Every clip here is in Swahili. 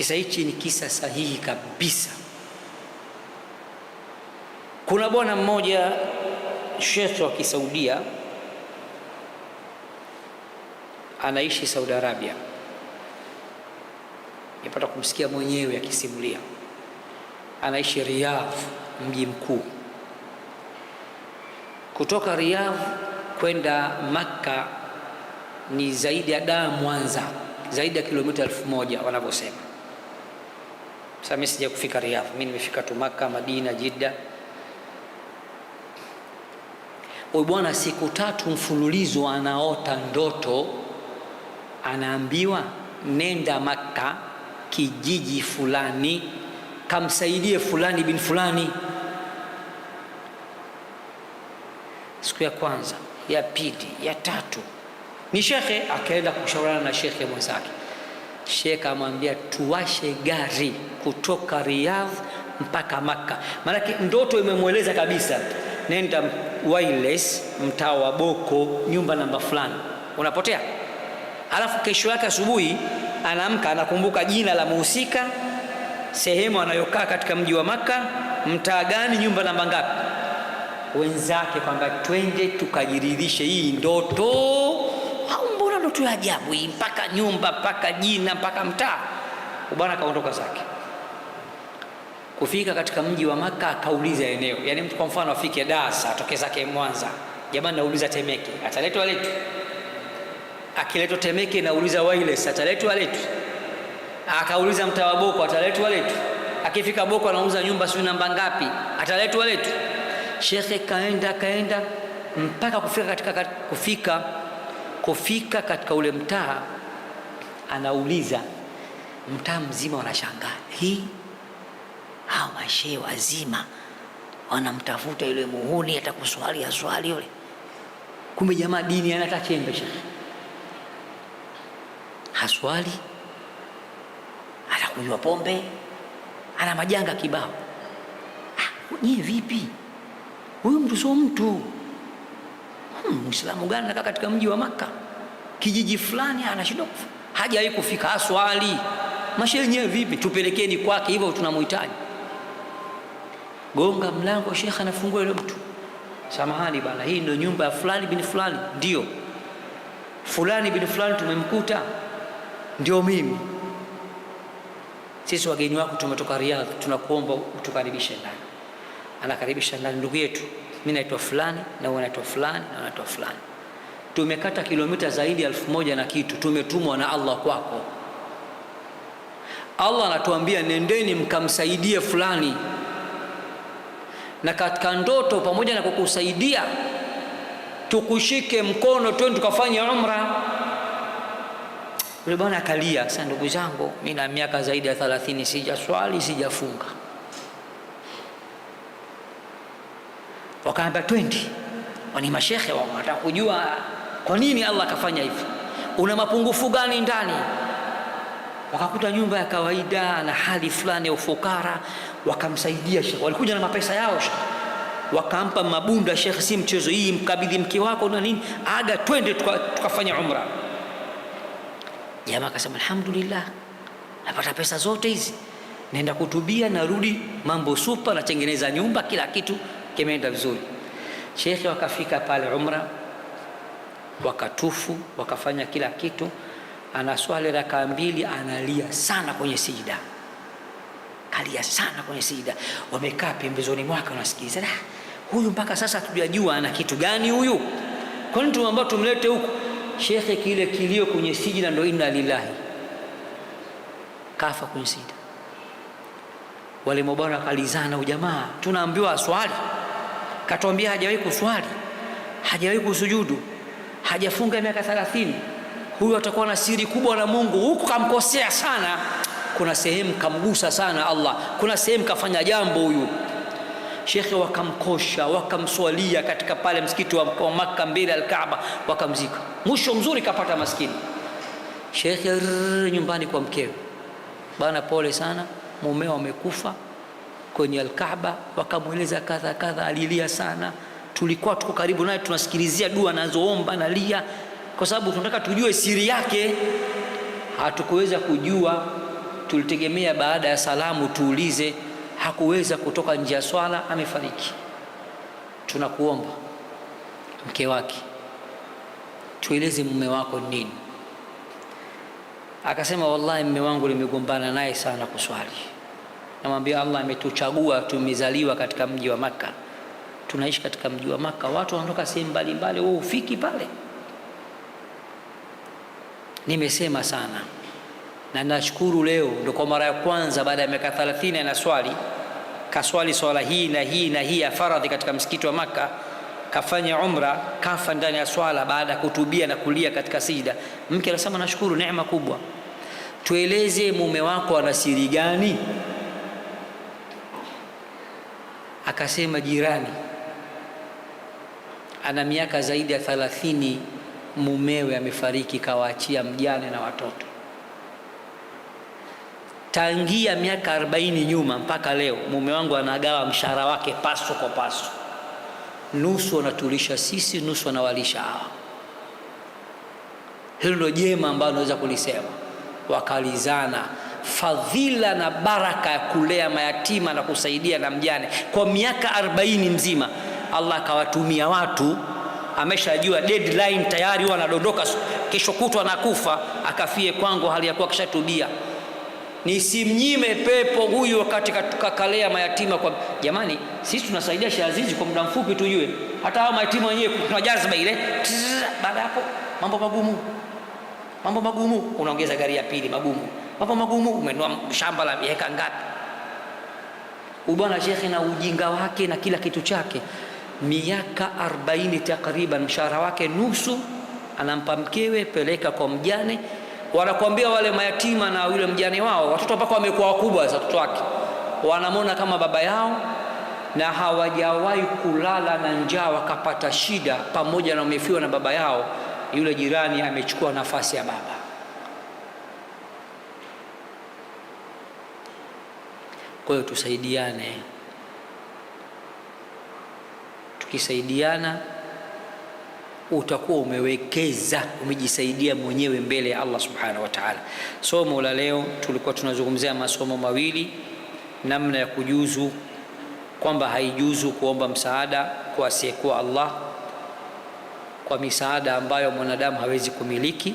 Kisa hichi ni kisa sahihi kabisa. Kuna bwana mmoja shekhe wa Kisaudia anaishi Saudi Arabia, nipata kumsikia mwenyewe akisimulia. Anaishi Riyadh, mji mkuu. Kutoka Riyadh kwenda Makka ni zaidi ya daa Mwanza, zaidi ya kilomita 1000 wanavyosema. Sasa mimi sija kufika Riyadh, mimi nimefika tu Makka, Madina, Jidda. Huyu bwana siku tatu mfululizo anaota ndoto, anaambiwa nenda Makka, kijiji fulani, kamsaidie fulani bin fulani. Siku ya kwanza, ya pili, ya tatu, ni shekhe akaenda kushauriana na shekhe mwenzake. Shekhe amwambia tuwashe gari kutoka Riyadh mpaka Makka. Maanake ndoto imemweleza kabisa, nenda Wireless, mtaa wa Boko, nyumba namba fulani, unapotea. Alafu kesho yake asubuhi anaamka, anakumbuka jina la muhusika, sehemu anayokaa katika mji wa Makka, mtaa gani, nyumba namba ngapi. Wenzake kwamba twende tukajiridhishe hii ndoto au mbona ndoto ya ajabu hii, mpaka nyumba mpaka jina mpaka mtaa. Bwana akaondoka zake. Kufika katika mji wa Maka akauliza eneo, yaani mtu kwa mfano afike Dasa atoke zake Mwanza, jamani, nauliza Temeke, ataletwa letu? Akiletwa Temeke nauliza Wireless, ataletwa letu? Akauliza mtaa wa Boko, ataletwa letu? Akifika Boko anauza nyumba sijui namba ngapi, ataletwa letu? Shekhe kaenda kaenda mpaka kufika katika, kufika katika ule mtaa, anauliza mtaa mzima wanashangaa, hii hawa mashehe wazima wanamtafuta yule muhuni atakuswali aswali yule, kumbe jamaa dini ana hata chembe. Shekhe haswali, anakunywa pombe, ana majanga kibao. Ah, nyie vipi? Huyu mtu sio mtu. Muislamu gani anakaa katika mji wa Maka kijiji fulani anashindwa, hajawahi kufika, haswali. Mashehe yenyewe vipi? Tupelekeni kwake, hivyo tunamhitaji. Gonga mlango, shekhe anafungua yule mtu, samahani bana, hii ndio nyumba ya fulani bin fulani. Ndio fulani bin fulani tumemkuta, ndio mimi. Sisi wageni wako tumetoka Riyadh, tunakuomba utukaribishe ndani. Anakaribisha ndani, ndugu yetu, mimi naitwa fulani na wewe unaitwa fulani na unaitwa fulani. Tumekata kilomita zaidi ya 1000 na kitu, tumetumwa na Allah kwako. Allah anatuambia nendeni mkamsaidie fulani, na katika ndoto pamoja na kukusaidia tukushike mkono twende tukafanye umra. Yule bwana akalia, sasa ndugu zangu, mimi na miaka zaidi ya 30 sijaswali, sijafunga. Wakaambia twendi, wani mashekhe wao wanataka kujua kwa nini Allah akafanya hivyo, una mapungufu gani ndani? Wakakuta nyumba ya kawaida na hali fulani ya ufukara, wakamsaidia shekhe. Walikuja na mapesa yao shekhe, wakampa mabunda shekhe, si mchezo hii, mkabidhi mke wako na nini, aga twende tukafanya umra. Jamaa akasema alhamdulillah, napata pesa zote hizi, naenda kutubia, narudi mambo supa, natengeneza nyumba, kila kitu kimeenda vizuri. Shekhe wakafika pale umra, wakatufu, wakafanya kila kitu. Anaswali rakaa mbili, analia sana kwenye sijida, kalia sana kwenye sijida. Wamekaa pembezoni mwake wanasikiliza, huyu mpaka sasa hatujajua ana kitu gani huyu, kwa nini tumeambiwa tumlete huku? Shekhe kile kilio kwenye sijida ndo inna lillahi, kafa kwenye sijida. Wale mabwana wakalizana, ujamaa tunaambiwa aswali, katuambia hajawahi kuswali, hajawahi kusujudu, hajafunga miaka 30. Huyu atakuwa na siri kubwa na Mungu. Huku kamkosea sana, kuna sehemu kamgusa sana Allah, kuna sehemu kafanya jambo huyu shekhe. Wakamkosha, wakamswalia katika pale msikiti wa Makka mbele Alkaaba, wakamzika. Mwisho mzuri kapata maskini shekhe nyumbani kwa mkewe, bana, pole sana, mumeo amekufa kwenye Alkaaba. Wakamweleza kadha kadha, alilia sana. Tulikuwa tuko karibu naye tunasikilizia dua anazoomba, analia kwa sababu tunataka tujue siri yake. Hatukuweza kujua, Tulitegemea baada ya salamu tuulize, hakuweza kutoka nje ya swala, amefariki. Tunakuomba mke wake, tueleze mume wako nini. Akasema, wallahi mume wangu nimegombana naye sana kuswali. Namwambia Allah ametuchagua, tumezaliwa katika mji wa Maka, tunaishi katika mji wa Maka, watu wanatoka sehemu mbalimbali, wewe ufiki pale. Nimesema sana na nashukuru leo ndo kwa mara ya kwanza baada ya miaka 30 anaswali, kaswali swala hii na hii na hii ya faradhi katika msikiti wa Maka, kafanya umra, kafa ndani ya swala baada ya kutubia na kulia katika sijda. Mke anasema nashukuru, neema kubwa. Tueleze mume wako ana siri gani? Akasema jirani ana miaka zaidi ya 30, mumewe amefariki, kawaachia mjane na watoto. Tangia miaka 40 nyuma mpaka leo mume wangu anagawa mshahara wake paso kwa paso, nusu anatulisha sisi, nusu anawalisha hawa. Hilo ndio jema ambalo naweza kulisema. Wakalizana fadhila na baraka ya kulea mayatima na kusaidia na mjane kwa miaka 40 mzima. Allah akawatumia watu, ameshajua deadline tayari, huwa anadondoka kesho kutwa anakufa, akafie kwangu hali ya kuwa kishatubia, nisimnyime pepo huyu wakati kakalea mayatima kwa. Jamani, sisi tunasaidia Sheikh Azizi kwa muda mfupi tujue, hata hao mayatima wenyewe tuna jazba ile. Baada hapo mambo magumu, mambo magumu, unaongeza gari ya pili, magumu, mambo magumu, umenunua shamba la miaka ngapi? Ubwana shekhe na ujinga wake na kila kitu chake, miaka 40 takriban, mshahara wake nusu anampa mkewe, peleka kwa mjane. Wanakuambia wale mayatima na yule mjane wao, watoto mpaka wamekuwa wakubwa sasa, watoto wake wanamwona kama baba yao, na hawajawahi kulala na njaa wakapata shida, pamoja na wamefiwa na baba yao. Yule jirani amechukua nafasi ya baba. Kwa hiyo tusaidiane, tukisaidiana utakuwa umewekeza, umejisaidia mwenyewe mbele ya Allah subhanahu wa ta'ala. Somo la leo tulikuwa tunazungumzia masomo mawili, namna ya kujuzu kwamba haijuzu kuomba msaada kwa asiyekuwa Allah, kwa misaada ambayo mwanadamu hawezi kumiliki.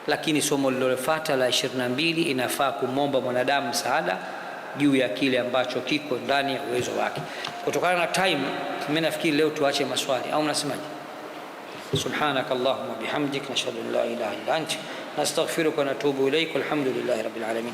Lakini somo lililofuata la 22, inafaa kumwomba mwanadamu msaada juu ya kile ambacho kiko ndani ya uwezo wake. Kutokana na time, mimi nafikiri leo tuache maswali, au mnasemaje? Subhanaka Allahumma bihamdik nashhadu an la ilaha illa ant nastaghfiruka wa natubu ilaik, walhamdulillahi rabbil alamin.